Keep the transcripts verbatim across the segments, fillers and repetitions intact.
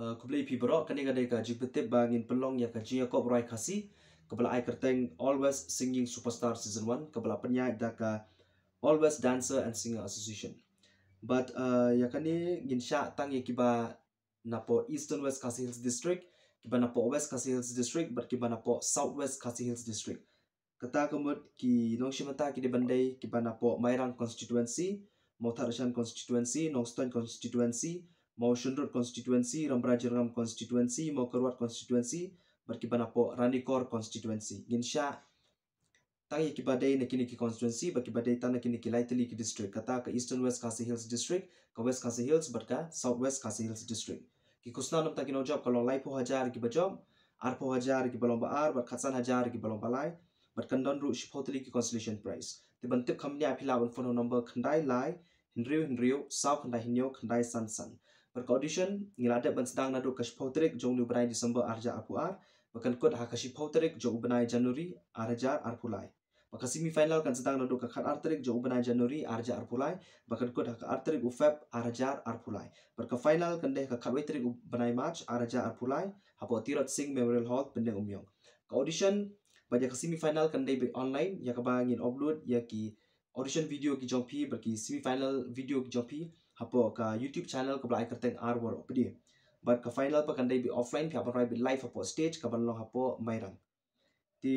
Uh, khublei phi baroh, kane ka dei ka jingpyntip ba ngin pynlong ïa ka jingïakob rwai Khasi kaba la ai kyrteng All West Singing Superstar Season one, kaba la pynïaid da ka All West Dancer and Singer Association. But uh, ïa kane ngin shah tang ïa kiba napoh Eastern West Khasi Hills District, kiba napoh West Khasi Hills District, bad kiba napoh South West Khasi Hills District. Kata ka mut ki nongshim bynta ki dei ban dei kiba napoh Mairang Constituency, Mawthadraishan Constituency, Nongstoiñ Constituency, Mawshynrut Constituency, Rambrai Jyrngam Constituency, Mawkyrwat Constituency, bad kiba napoh Ranikor Constituency. Ngin shah tang ïa kiba dei na kine ki constituency, bad kiba dei tang na kine ki lai tylli ki district. Kata ka Eastern West Khasi Hills District, ka West Khasi Hills, bad ka South West Khasi Hills District. Ki khusnam namar ki nongjop ka long laiphew hajar kiba jop, arphew hajar kiba long ba ar, bad khatsan hajar kiba long ba lai, bad kan don ruh shiphew tylli ki consolation prize. Te ban tip kham bniah phi lah ban phone ha u number khyndai lai, hynriew hynriew, saw khyndai hynñiew, khyndai san san. Bad ka audition ngi la dep ban sdang naduh ka shiphew tarik jong u bnai December ar hajar arphew ar, bad kan kut ha ka shiphew tarik jong u bnai January ar hajar arphew lai. Bad ka semi final kan sdang naduh ka khatar tarik jong u bnai January ar hajar arphew lai, bad kan kut ha ka ar tarik u Feb ar hajar arphew lai. Bad ka final kan dei ha ka khatwei tarik u bnai March ar hajar arphew lai, hapoh Tirot Sing Memorial Hall, Pyndengumiong. Ka audition bad ïa ka semi final kan dei beit online, ïa kaba ngin upload ïa ki audition video ki jong phi bad ki semi final video ki jong phi hapoh ka YouTube channel kaba la ai kyrteng Ar Waroh Pdie. Bad ka final pat kan dei beit offline, phi hap ban rwai beit live hapoh stage kaban long hapoh Mairang. Te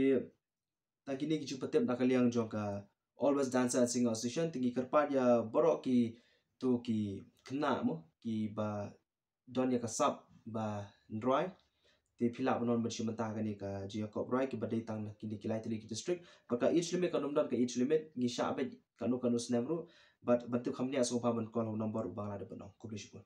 tang kine ki jingpyntip na ka liang jong ka All West Dancer and Singer Association. Te ngi kyrpad ïa baroh kito ki khynnah mo, kiba don ïa ka sap ban rwai, te phi lah ban wan ban shim bynta ha kane ka jingïakob rwai kaba dei tang na kine ki lai tylli ki district. Bad ka age limit kan ym don ka age limit, ngi shah beit kano kano snem ruh. Bad ban tip kham bniah sngewbha ban call ha u number uba nga la dep ban ong. Khublei shibun.